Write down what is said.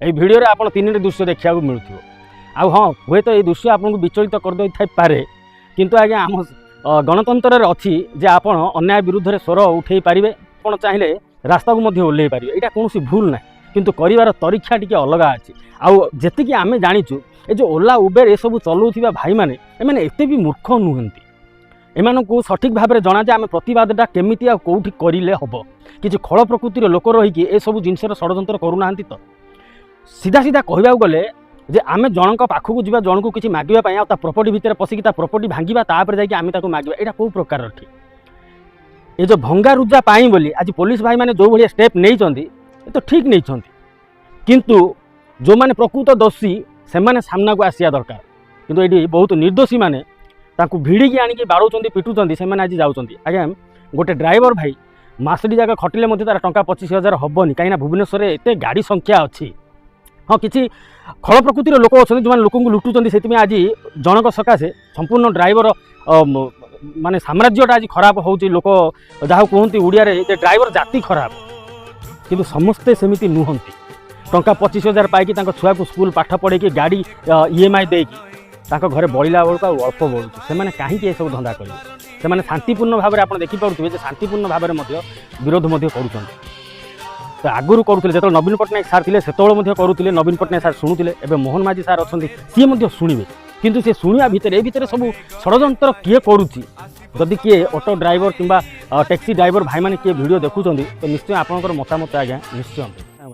ଏଇ ଭିଡ଼ିଓରେ ଆପଣ ତିନିଟି ଦୃଶ୍ୟ ଦେଖିବାକୁ ମିଳୁଥିବ। ଆଉ ହଁ, ହୁଏତ ଏଇ ଦୃଶ୍ୟ ଆପଣଙ୍କୁ ବିଚଳିତ କରିଦେଇଥାଇପାରେ, କିନ୍ତୁ ଆଜ୍ଞା, ଆମ ଗଣତନ୍ତ୍ରରେ ଅଛି ଯେ ଆପଣ ଅନ୍ୟାୟ ବିରୁଦ୍ଧରେ ସ୍ୱର ଉଠେଇ ପାରିବେ, ଆପଣ ଚାହିଁଲେ ରାସ୍ତାକୁ ମଧ୍ୟ ଓହ୍ଲେଇ ପାରିବେ। ଏଇଟା କୌଣସି ଭୁଲ ନାହିଁ, କିନ୍ତୁ କରିବାର ତରିକା ଟିକେ ଅଲଗା ଅଛି। ଆଉ ଯେତିକି ଆମେ ଜାଣିଛୁ, ଏ ଯେଉଁ ଓଲା, ଉବେର ଏସବୁ ଚଲାଉଥିବା ଭାଇମାନେ, ଏମାନେ ଏତେ ବି ମୂର୍ଖ ନୁହନ୍ତି। ଏମାନଙ୍କୁ ସଠିକ୍ ଭାବରେ ଜଣା ଯେ ଆମେ ପ୍ରତିବାଦଟା କେମିତି ଆଉ କେଉଁଠି କରିଲେ ହେବ। କିଛି ଖଳ ପ୍ରକୃତିର ଲୋକ ରହିକି ଏସବୁ ଜିନିଷର ଷଡ଼ଯନ୍ତ୍ର କରୁନାହାନ୍ତି ତ? ସିଧା ସିଧା କହିବାକୁ ଗଲେ ଯେ ଆମେ ଜଣଙ୍କ ପାଖକୁ ଯିବା ଜଣକୁ କିଛି ମାଗିବା ପାଇଁ, ଆଉ ତା ପ୍ରପର୍ଟି ଭିତରେ ପଶିକି ତା ପ୍ରପର୍ଟି ଭାଙ୍ଗିବା, ତାପରେ ଯାଇକି ଆମେ ତାକୁ ମାଗିବା, ଏଇଟା କେଉଁ ପ୍ରକାରର ଠିକ୍? ଏ ଯେଉଁ ଭଙ୍ଗାରୁଜା ପାଇଁ ବୋଲି ଆଜି ପୋଲିସ ଭାଇମାନେ ଯେଉଁ ଭଳିଆ ଷ୍ଟେପ୍ ନେଇଛନ୍ତି, ଏ ତ ଠିକ୍ ନେଇଛନ୍ତି, କିନ୍ତୁ ଯେଉଁମାନେ ପ୍ରକୃତ ଦୋଷୀ ସେମାନେ ସାମ୍ନାକୁ ଆସିବା ଦରକାର। କିନ୍ତୁ ଏଇଠି ବହୁତ ନିର୍ଦ୍ଦୋଷୀମାନେ ତାଙ୍କୁ ଭିଡ଼ିକି ଆଣିକି ବାଡ଼ଉଛନ୍ତି, ପିଟୁଛନ୍ତି, ସେମାନେ ଆଜି ଯାଉଛନ୍ତି। ଆଜ୍ଞା, ଗୋଟେ ଡ୍ରାଇଭର ଭାଇ ମାସଟି ଯାକ ଖଟିଲେ ମଧ୍ୟ ତାର ଟଙ୍କା 25,000 ହେବନି, କାହିଁକିନା ଭୁବନେଶ୍ୱରରେ ଏତେ ଗାଡ଼ି ସଂଖ୍ୟା ଅଛି। ହଁ, କିଛି ଖଳ ପ୍ରକୃତିର ଲୋକ ଅଛନ୍ତି ଯେଉଁମାନେ ଲୋକଙ୍କୁ ଲୁଟୁଛନ୍ତି। ସେଥିପାଇଁ ଆଜି ଜଣଙ୍କ ସକାଶେ ସମ୍ପୂର୍ଣ୍ଣ ଡ୍ରାଇଭର ମାନେ ସାମ୍ରାଜ୍ୟଟା ଆଜି ଖରାପ ହେଉଛି। ଲୋକ ଯାହାକୁ କୁହନ୍ତି ଓଡ଼ିଆରେ ଯେ ଡ୍ରାଇଭର ଜାତି ଖରାପ, କିନ୍ତୁ ସମସ୍ତେ ସେମିତି ନୁହନ୍ତି। ଟଙ୍କା 25,000 ପାଇକି ତାଙ୍କ ଛୁଆକୁ ସ୍କୁଲ ପାଠ ପଢ଼େଇକି, ଗାଡ଼ି ଇଏମ୍ଆଇ ଦେଇକି ତାଙ୍କ ଘରେ ବଳିଲା ବେଳକୁ ଆଉ ଅଳ୍ପ ବଳୁଛି। ସେମାନେ କାହିଁକି ଏସବୁ ଧନ୍ଦା କରିବେ? ସେମାନେ ଶାନ୍ତିପୂର୍ଣ୍ଣ ଭାବରେ, ଆପଣ ଦେଖିପାରୁଥିବେ ଯେ ଶାନ୍ତିପୂର୍ଣ୍ଣ ଭାବରେ ମଧ୍ୟ ବିରୋଧ ମଧ୍ୟ କରୁଛନ୍ତି। ତ ଆଗରୁ କରୁଥିଲେ, ଯେତେବେଳେ ନବୀନ ପଟ୍ଟନାୟକ ସାର୍ ଥିଲେ ସେତେବେଳେ ମଧ୍ୟ କରୁଥିଲେ, ନବୀନ ପଟ୍ଟନାୟକ ସାର୍ ଶୁଣୁଥିଲେ। ଏବେ ମୋହନ ମାଝୀ ସାର୍ ଅଛନ୍ତି, ସିଏ ମଧ୍ୟ ଶୁଣିବେ, କିନ୍ତୁ ସେ ଶୁଣିବା ଭିତରେ ଏ ଭିତରେ ସବୁ ଷଡ଼ଯନ୍ତ୍ର କିଏ କରୁଛି? ଯଦି କିଏ ଅଟୋ ଡ୍ରାଇଭର କିମ୍ବା ଟ୍ୟାକ୍ସି ଡ୍ରାଇଭର ଭାଇମାନେ କିଏ ଭିଡ଼ିଓ ଦେଖୁଛନ୍ତି, ତ ନିଶ୍ଚୟ ଆପଣଙ୍କର ମତାମତ ଆଜ୍ଞା ନିଶ୍ଚୟ।